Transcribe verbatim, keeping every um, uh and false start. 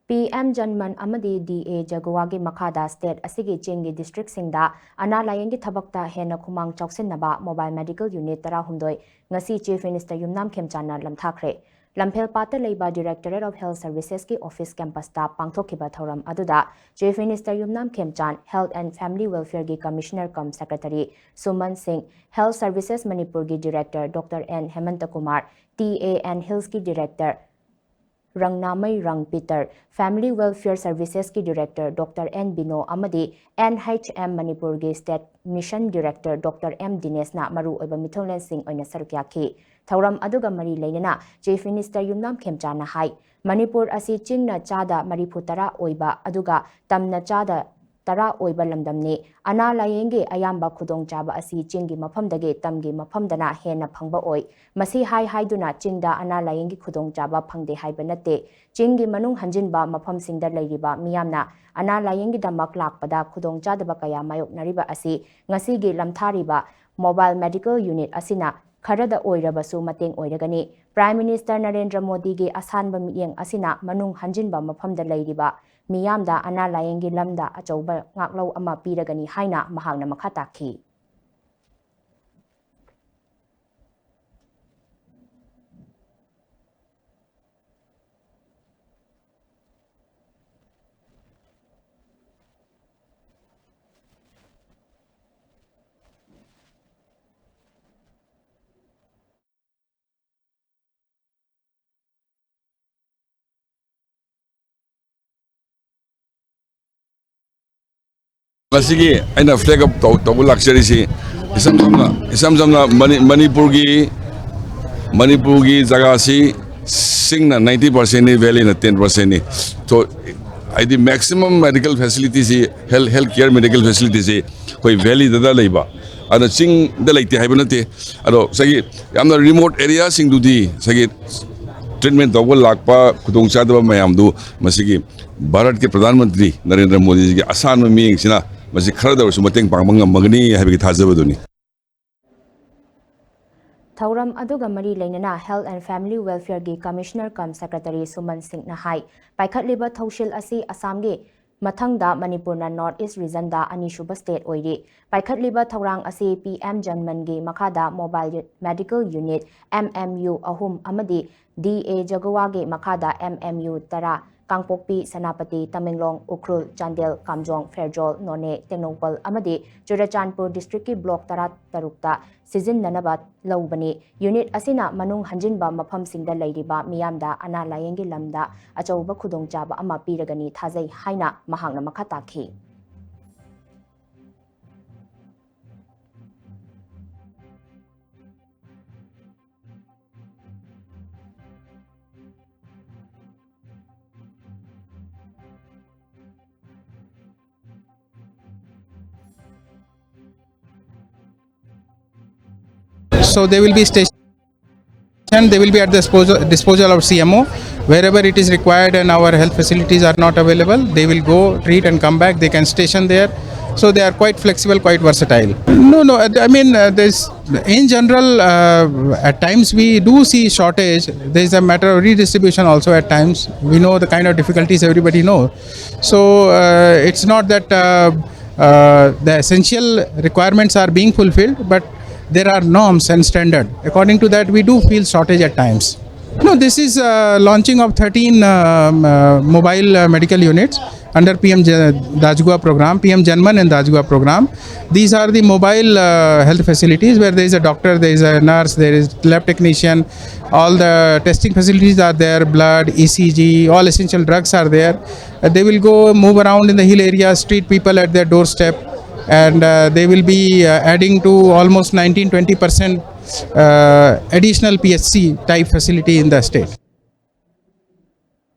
P M ꯖꯟꯃꯟ ꯑꯃꯗꯤ ꯗꯤ ꯑꯦ ꯖꯒꯨꯋꯥꯒꯤ ꯃꯈꯥꯗ state ꯑꯁꯤꯒꯤ ꯆꯤꯡꯒꯤ districtꯁꯤꯡꯗ ꯑꯅꯥ ꯂꯥꯌꯦꯡꯒꯤ ꯊꯕꯛꯇ ꯍꯦꯟꯅ ꯈꯨꯃꯥꯡ ꯆꯥꯎꯁꯤꯟꯅꯕ mobile medical unit ꯇꯔꯥꯍꯨꯝꯗꯣꯏ ꯉꯁꯤ Chief Minister ꯌꯨꯝꯅꯥꯝ ꯈꯦꯝꯆꯥꯟꯅ ꯂꯝꯊꯥꯈ꯭ꯔꯦ꯫ ꯂꯝꯐꯦꯜꯄꯥꯠꯇ ꯂꯩꯕ Directorate of Health Servicesꯀꯤ office campusꯇ ꯄꯥꯡꯊꯣꯛꯈꯤꯕ ꯊꯧꯔꯝ ꯑꯗꯨꯗ Chief Minister Yumnam ꯈꯦꯝꯆꯥꯟ, Health and Family Welfareꯒꯤ Commissioner cum Secretary ꯁꯨꯃꯟ ꯁꯤꯡ, Health Services ꯃꯅꯤꯄꯨꯔꯒꯤ Director Doctor N Hemanta Kumar, T A N ꯍꯤꯜꯁꯀꯤ Director ꯔꯪꯅꯥꯃꯩ ꯔꯪ ꯄꯤꯇꯔ, Family Welfare Servicesꯀꯤ Director Doctor N ꯕꯤꯅꯣ ꯑꯃꯗꯤ ꯑꯦꯟ ꯑꯩꯆ ꯑꯦꯝ ꯃꯅꯤꯄꯨꯔꯒꯤ State Mission Director Doctor M ꯗꯤꯅꯦꯁꯅ ꯃꯔꯨꯑꯣꯏꯕ ꯃꯤꯊꯨꯡꯂꯦꯟꯁꯤꯡ ꯑꯣꯏꯅ ꯁꯔꯨꯛ ꯌꯥꯈꯤ꯫ ꯊꯧꯔꯝ ꯑꯗꯨꯒ ꯃꯔꯤ ꯂꯩꯅꯅ Chief Minister ꯌꯨꯝꯅꯥꯝ ꯈꯦꯝꯆꯥꯟꯅ ꯍꯥꯏ, ꯃꯅꯤꯄꯨꯔ ꯑꯁꯤ ꯆꯤꯡꯅ ꯆꯥꯗ ꯃꯔꯤꯐꯨ ꯇꯔꯥ ꯑꯣꯏꯕ ꯑꯗꯨꯒ ꯇꯝꯅ ꯆꯥꯗ ꯇꯔꯥ ꯑꯣꯏꯕ ꯂꯝꯗꯝꯅꯤ꯫ ꯑꯅꯥ ꯂꯥꯌꯦꯡꯒꯤ ꯑꯌꯥꯝꯕ ꯈꯨꯗꯣꯡꯆꯥꯕ ꯑꯁꯤ ꯆꯤꯡꯒꯤ ꯃꯐꯝꯗꯒꯤ ꯇꯝꯒꯤ ꯃꯐꯝꯗꯅ ꯍꯦꯟꯅ ꯐꯪꯕ ꯑꯣꯏ꯫ ꯃꯁꯤ ꯍꯥꯏ ꯍꯥꯏꯗꯨꯅ ꯆꯤꯡꯗ ꯑꯅꯥ ꯂꯥꯌꯦꯡꯒꯤ ꯈꯨꯗꯣꯡꯆꯥꯕ ꯐꯪꯗꯦ ꯍꯥꯏꯕ ꯅꯠꯇꯦ꯫ ꯆꯤꯡꯒꯤ ꯃꯅꯨꯡ ꯍꯟꯖꯤꯟꯕ ꯃꯐꯝꯁꯤꯡꯗ ꯂꯩꯔꯤꯕ ꯃꯤꯌꯥꯝꯅ ꯑꯅꯥ ꯂꯥꯌꯦꯡꯒꯤꯗꯃꯛ ꯂꯥꯛꯄꯗ ꯈꯨꯗꯣꯡꯆꯥꯗꯕ ꯀꯌꯥ ꯃꯥꯌꯣꯛꯅꯔꯤꯕ ꯑꯁꯤ ꯉꯁꯤꯒꯤ ꯂꯝꯊꯥꯔꯤꯕ mobile medical unit ꯑꯁꯤꯅ ꯈꯔꯗ ꯑꯣꯏꯔꯕꯁꯨ ꯃꯇꯦꯡ ꯑꯣꯏꯔꯒꯅꯤ꯫ Prime Minister ꯅꯔꯦꯟꯗ꯭ꯔ ꯃꯣꯗꯤꯒꯤ ꯑꯁꯥꯟꯕ ꯃꯤꯠꯌꯦꯡ ꯑꯁꯤꯅ ꯃꯅꯨꯡ ꯍꯟꯖꯤꯟꯕ ꯃꯐꯝꯗ ꯂꯩꯔꯤꯕ ꯃꯤꯌꯥꯝꯗ ꯑꯅꯥ ꯂꯥꯌꯦꯡꯒꯤ ꯂꯝꯗ ꯑꯆꯧꯕ ꯉꯥꯛꯂꯧ ꯑꯃ ꯄꯤꯔꯒꯅꯤ ꯍꯥꯏꯅ ꯃꯍꯥꯛꯅ ꯃꯈꯥ ꯇꯥꯈꯤ꯫ ꯃꯁꯤꯒꯤ ꯑꯩꯅ flag up ꯇꯧ-, ꯇꯧꯕ ꯂꯥꯛꯆꯔꯤꯁꯤ ꯏꯁꯝ ꯁꯝꯅ, ꯏꯁꯝ ꯁꯝꯅ ꯃꯅꯤ-, ꯃꯅꯤꯄꯨꯔꯒꯤ, ꯃꯅꯤꯄꯨꯔꯒꯤ ꯖꯒꯥꯁꯤ ꯆꯤꯡꯅ ninety percentꯅꯤ, valleyꯅ ten percentꯅꯤ꯫ So, ꯍꯥꯏꯗꯤ maximum medical facilityꯁꯤ, health, health care medical facilityꯁꯤ ꯑꯩꯈꯣꯏ valleyꯗ ꯂꯩꯕ, ꯑꯗ ꯆꯤꯡꯗ ꯂꯩꯇꯦ ꯍꯥꯏꯕ ꯅꯠꯇꯦ꯫ ꯑꯗꯣ ꯉꯁꯥꯏꯒꯤ ꯌꯥꯝꯅ remote areaꯁꯤꯡꯗꯨꯗꯤ ꯉꯁꯥꯏꯒꯤ treatment ꯇꯧꯕ ꯂꯥꯛꯄ ꯈꯨꯗꯣꯡꯆꯥꯗꯕ ꯃꯌꯥꯝꯗꯨ ꯃꯁꯤꯒꯤ ꯚꯥꯔꯠꯀꯤ ꯄ꯭ꯔꯙꯥꯟ ꯃꯟꯇ꯭ꯔꯤ ꯅꯔꯦꯟꯗ꯭ꯔ ꯃꯣꯗꯤꯖꯤꯒꯤ ꯑꯁꯥꯟꯕ ꯃꯤꯠꯌꯦꯡꯁꯤꯅ ꯃꯁꯤ ꯈꯔꯗ ꯑꯣꯏꯔꯁꯨ ꯃꯇꯦꯡ ꯄꯥꯡꯕ ꯉꯝꯃꯒꯅꯤ ꯍꯥꯏꯕꯒꯤ ꯊꯥꯖꯕꯗꯨꯅꯤ꯫ ꯊꯧꯔꯝ ꯑꯗꯨꯒ ꯃꯔꯤ ꯂꯩꯅꯅ Health and Family Welfare ꯒꯤ Commissioner cum Secretary ꯁꯨꯃꯟ ꯁꯤꯡꯅ ꯍꯥꯏ, ꯄꯥꯏꯈꯠꯂꯤꯕ ꯊꯧꯁꯤꯜ ꯑꯁꯤ ꯑꯁꯥꯝꯒꯤ ꯃꯊꯪꯗ ꯃꯅꯤꯄꯨꯔꯅ North East Region ꯗ ꯑꯅꯤꯁꯨꯕ state ꯑꯣꯏꯔꯤ꯫ ꯄꯥꯏꯈꯠꯂꯤꯕ ꯊꯧꯔꯥꯡ ꯑꯁꯤ ꯄꯤ ꯑꯦꯝ ꯖꯟꯃꯟꯒꯤ ꯃꯈꯥꯗ Mobile Medical Unit, M M U, ꯑꯍꯨꯝ ꯑꯃꯗꯤ ꯗꯤ ꯑꯦ ꯖꯒꯋꯥꯒꯤ ꯃꯈꯥꯗ M M U ꯇꯔꯥ, ꯀꯥꯡꯄꯣꯛꯄꯤ, ꯁꯦꯅꯥꯄꯇꯤ, ꯇꯃꯦꯡꯂꯣꯡ, ꯎꯈ꯭ꯔꯨꯜ, ꯆꯥꯟꯗꯦꯜ, ꯀꯥꯝꯖꯣꯡ, ꯐꯦꯔꯖꯣꯜ, ꯅꯣꯅꯦ, ꯇꯦꯡꯅꯧꯄꯜ ꯑꯃꯗꯤ ꯆꯨꯔꯆꯥꯟꯄꯨꯔ district ꯀꯤ block ꯇꯔꯥꯇꯔꯨꯛꯇ ꯁꯤꯖꯤꯟꯅꯅꯕ ꯂꯧꯕꯅꯤ꯫ Unit ꯑꯁꯤꯅ ꯃꯅꯨꯡ ꯍꯟꯖꯤꯟꯕ ꯃꯐꯝꯁꯤꯡꯗ ꯂꯩꯔꯤꯕ ꯃꯤꯌꯥꯝꯗ ꯑꯅꯥ ꯂꯥꯌꯦꯡꯒꯤ ꯂꯝꯗ ꯑꯆꯧꯕ ꯈꯨꯗꯣꯡꯆꯥꯕ ꯑꯃ ꯄꯤꯔꯒꯅꯤ ꯊꯥꯖꯩ ꯍꯥꯏꯅ ꯃꯍꯥꯛꯅ ꯃꯈꯥ ꯇꯥꯈꯤ꯫ So they will be stationed, they will be at the disposal, disposal of C M O. Wherever it is required and our health facilities are not available, they will go, treat and come back. They can station there. So they are quite flexible, quite versatile. No, no, I I mean, uh, there's, in general, uh, at times we do see shortage. There's a matter of redistribution also at times. We know the kind of difficulties everybody know. So uh, it's not that uh, uh, the essential requirements are being fulfilled, but there are norms and standard. According to that, we do feel shortage at times. No, this is uh, launching of thirteen um, uh, mobile uh, medical units under P M J- Dajgua program, P M Janman and Dajgua program. These are the mobile uh, health facilities where there is a doctor, there is a nurse, there is lab technician. All the testing facilities are there, blood, E C G, all essential drugs are there. Uh, they will go move around in the hill areas, treat people at their doorstep, and uh, they will be uh, adding to almost nineteen twenty percent uh, additional P H C type facility in the state.